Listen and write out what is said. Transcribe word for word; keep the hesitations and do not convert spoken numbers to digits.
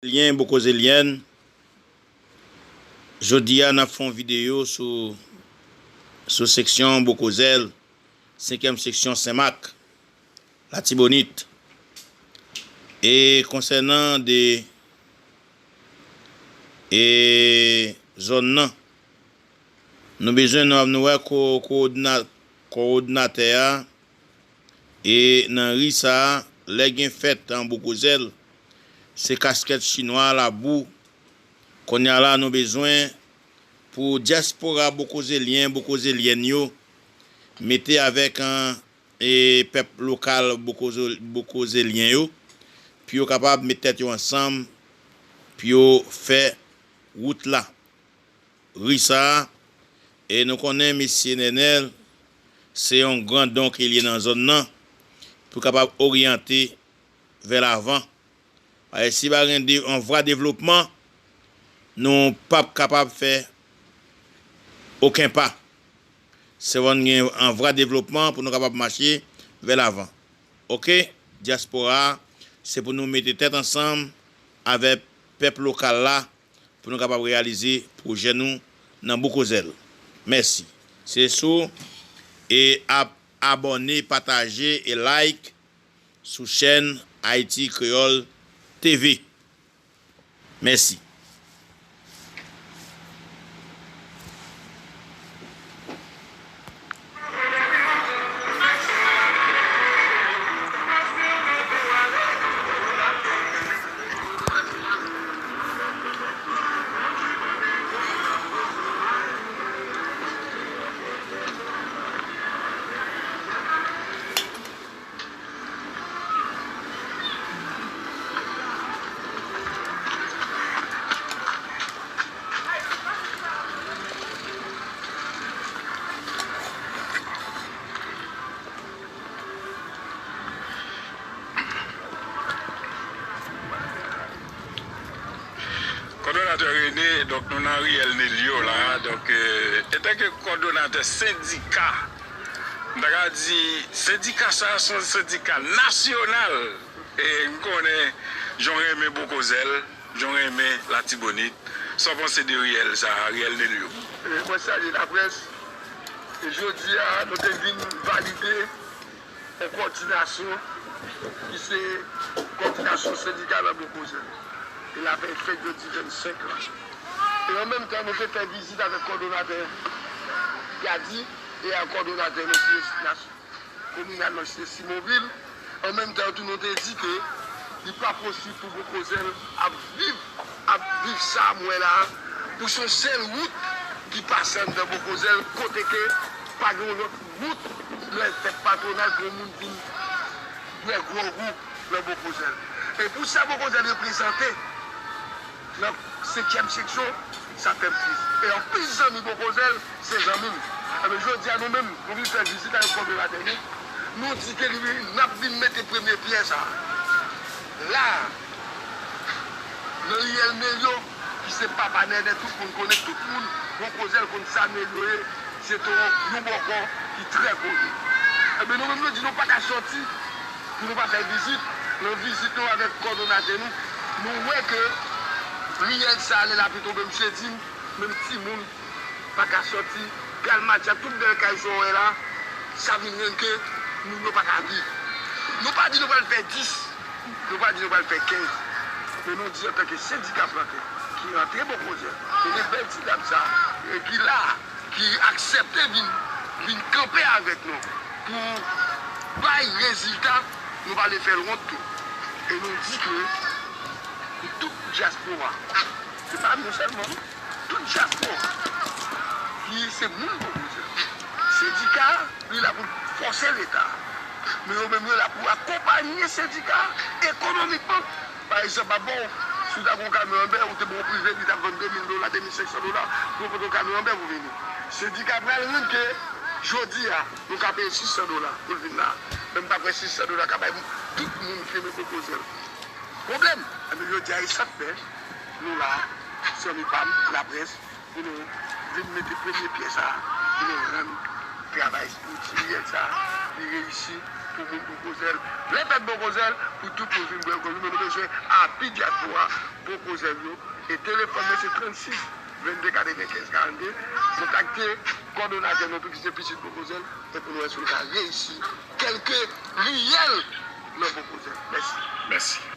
Bokozèlyen, Bokozèlyèn, jodi a n ap fè yon videyo sou, sou seksyon Bokozèl, senkyèm seksyon Senmak, Latibonit. E konsènan de, e zòn nan, nou bezwen, nou, nou wè ko-, kowodina-, kowòdinatè a, e nan ri sa a, lè gen fèt an Bokozèl, se kaskèt chinwa, labou. Kounye a la, nou bezwen pou dyaspora bokozèlyen, bokozèlyèn yo, mete avèk, an, e pèp lokal bokozo-, bokozèlyen yo, pou yo kapab met tèt yo ansanm, pou yo fè wout la, ri sa a. E nou konnen mesye Nènèl se yon gran don ke l ye nan zòn nan, pou kapab oryante vè lavan. Paske si pa gen de, yon vwa devlopman, nou p ap kapab fè okenn pa. Se fò n gen yon vwa devlopman pou nou kapab mache vè lavan. Oke, dyaspora a, se pou nou mete tèt ansanm avèk pèp lokal la, pou nou kapab reyalize pwojè nou nan Bokozèl. Mèsi. Se sou e ap abòne, pataje e like sou chèn Ayiti Kreyòl T V. Mèsi. Kòdonatè René, donk, nou nan riyèl Nelio la, donk, euh, antanke kòdonatè sendika, m ta ka di, sendika sa a se yon sendika nasyonal. E m konnen jan w renmen Bokozèl, jan w renmen Latibonit. Sa w panse de riyèl sa a, riyèl Nelio? E mwen salye laprès. E jodi a, nou te vin valide yon kòdinasyon ki se kòdinasyon sendikal an Bokozèl. E l ap fèt jodi vennsenk la. E an menm tan, nou te fè vizit avèk kòdonatè Gadi e ak kòdonatè mesye Nas-, kominal nan site Simonvil. An menm tan tou, nou te di ke li pa posib pou Bokozèl ap viv, ap viv sa m wè la a, pou se yon sèl wout ki pase anndan Bokozèl, kote ke pa gen yon lòt wout lè fèt patwonaj pou yon moun vin bwè gwòg ou nan Bokozèl. E pou sa Bokozèl reprezante, nan senkyèm seksyon, sa fè m tris. E anpil zanmi Bokozèl, se zanmi m. Enben, jodi a, nou menm, nou vin fè vizit avèk kòdonatè nou. Nou di ke li, n ap vin mete premye pyè sa a. La a, nan riyèl Nelio, ki se papa Nènè, tout moun konnen, tout moun Bokozèl konn sa Nelio ye. Se te yon bòkò ki trè koni. Enben, nou menm, nou di nou pa ka sòti pou nou pa fè vizit. Nan vizit nou avèk kòdonatè nou, nou wè ke riyèl sa a, lè lapli tonbe, misye di m, menm timoun pa ka sòti, Galmadja, tout bèl kay sa w wè la, sa vin rann ke moun yo pa ka viv. Nou pa di nou pral fè dis, nou pa di nou pral fè kenz, men nou di antanke sendika plantè ki rantre Bokozèl, e de bèl ti dam sa, e ki la, ki aksepte vin, vin kanpe avèk nou pou bay rezilta, nou pa vle fè l wont tou. E nou di ke pou tout dyaspora, se pa nou sèlman, non. Tout dyaspora ki se moun Bokozèl. Sendika a, li la pou fòse Leta. Men yo menm, yo la pou akonpanye sendika a ekonomikman. Pa egzanp, m ap ba w, si w ta gen yon kamyon anbè, ou te ba yon prive, li t ap vann de mil dola, de mil senk san dola, pou w pote yon kamyon anbè pou vini. Sendika a pral rann ke jodi a, nou ka peye sis san dola pou l vin la. Men m pa kwè sis san dola ka bay tout moun ki renmen Bokozèl pwoblèm. Enben, jodi a, e sa k fè nou la, zanmi pa m, laprès, pou nou vin mete premye pyè sa a, pou nou rann travay pou ti riyèl sa a, li reyisi, Pou moun Bokozèl, lè fèt Bokozèl, pou tout moun vin bwè koze, men nou bezwen api dyaspora Bokozèl yo. E telefòn mwen se trannsis vennde katrevenkenz karannde. Kontakte kòdonatè nou pou ki se pitit Bokozèl, e pou nou wè si nou ka reyisi kèlke riyèl nan Bokozèl. Mèsi. Mèsi.